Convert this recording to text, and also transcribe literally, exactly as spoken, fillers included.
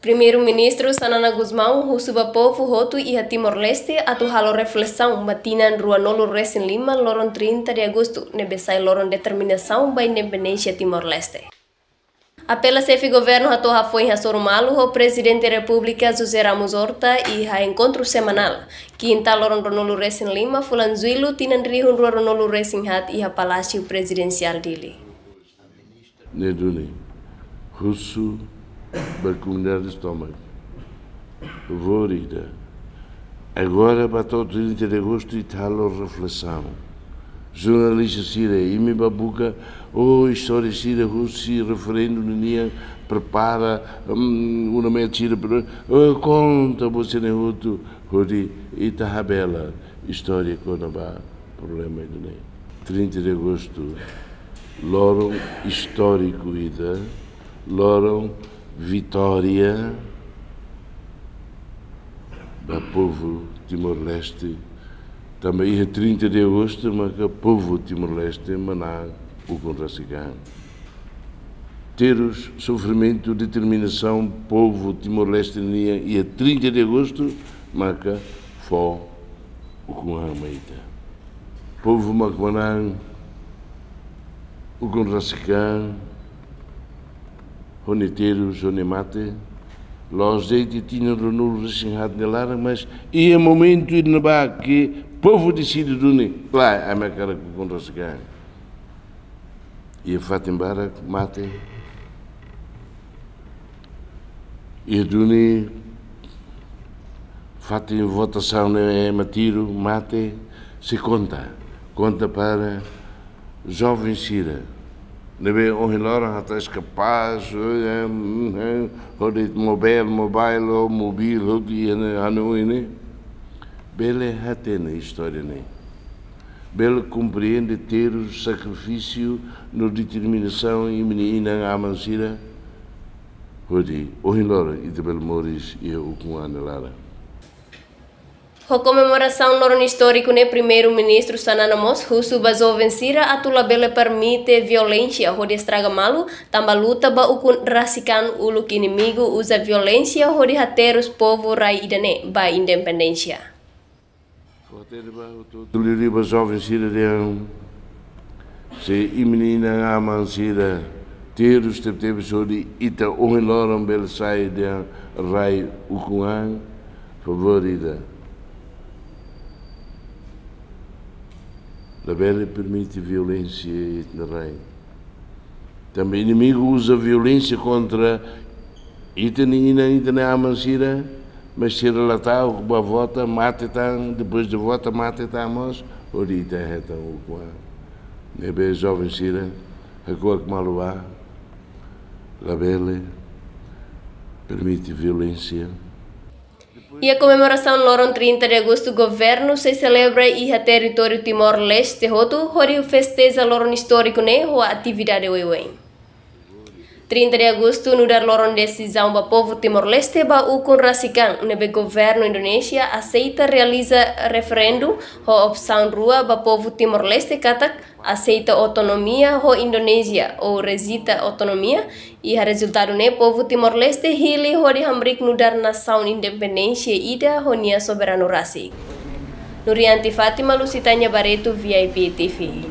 Primeiru-Ministru Xanana Gusmão husu ba povu hotu iha Timor-Leste atu halo reflesaun ba tinan ruanulu-resin-lima loron trinta de agostu, ne'ebé sai loron determinasaun ba independénsia Timor-Leste. Apela Xefe Governu hato'o hafoin hasoru malu ho Prezidente Repúblika José Ramos Horta iha enkontru semanál, kinta loron ruanulu-resin-lima fulan Jullu tinan rihun rua ruanulu-resin-haat iha Palásiu Prezidensiál Dili. Ne'e duni, husu ba komunidade tomak, favór ida. Agora ba to'o trinta de agostu ita halo reflesaun. Jornalista sira, imi bá buka, oh, istória sira husi referendu ninian, prepara, hum, una met sira, pre-, oh, konta ba sira-ne'e hotu, hodi ita habela istória kona-ba problema ida-ne'e. Trinta de agostu, loron istóriku ida, loron vitória ba povu Timor-Leste. Tanba iha trinta de agostu maka povu Timor-Leste manán ukun rasik an. Terus sofrimentu, determinasaun povu Timor-Leste nian iha trinta de agostu maka fó ukun an mai ita. Povu mak manán ukun rasik an, ho nia terus, ho nia mate, la'ós de'it tinan ruanulu-resin-haat nia laran, mas iha momentu ida ne'ebá ke povu deside duni, lae, ami hakarak ukun rasik an. Iha fatin barak mate. Iha duni fatin votasaun ne'e ema tiru, mate, sei konta. Konta para joven sira ne'ebé ohin loron atu eskapa, eh, eh, hodi mobile, mobile, ou mobil, hodi iha ne'e, hanu ini. Bele hatene istória ne'e. Bele komprende terus sakrifísiu no determinasaun imi-nia inan-aman sira, hodi ohin loron ita bele moris iha ukun an nia laran. Ho komemorasaun loron istóriku ne'e, Primeiru-Ministru Xanana mós husu ba joven sira atu labele permite violénsia hodi estraga malu, tanba luta ba ukun rasik an uluk inimigu uza violénsia hodi haterus povu rai ida-ne'e ba independénsia. Fó hatene ba hotu-hotu, liuliu ba joven sira dehan, se imi-nia inan-aman sira terus tebetebes hodi ita ohin loron bele sai dehan rai ukun an, favór ida, labele permite violénsia iha ita-nia rai. Tanba inimigu uza violénsia kontra ita-nia inan, ita-nia aman sira, mas sira la ta'uk bá vota, mate tan, depois de vota mate tan mós, hodi ita hetan ukun an. Ne'ebé joven sira, hakuak malu bá, labele permite violénsia. Iha komemorasaun loron trinta de agostu, governu sei selebra iha territóriu Timor-Leste hotu, hodi festeja loron istóriku ne'e ho atividade oioin. Trinta de agostu nu'udar loron desizaun ba povu Timor-Leste ba ukun rasik an, ne'ebé governu Indonézia aseita realiza referendu ho opsaun rua ba povu Timor-Leste, katak aseita autonomia ho Indonézia ou rejeita autonomia. Iha rezultadu ne'e, povu Timor-Leste hili hodi hamriik nu'udar nasaun independénsia ida ho nia soberanu rasik. Nurianti Fátima, Lusitânia Barreto, V I P T V.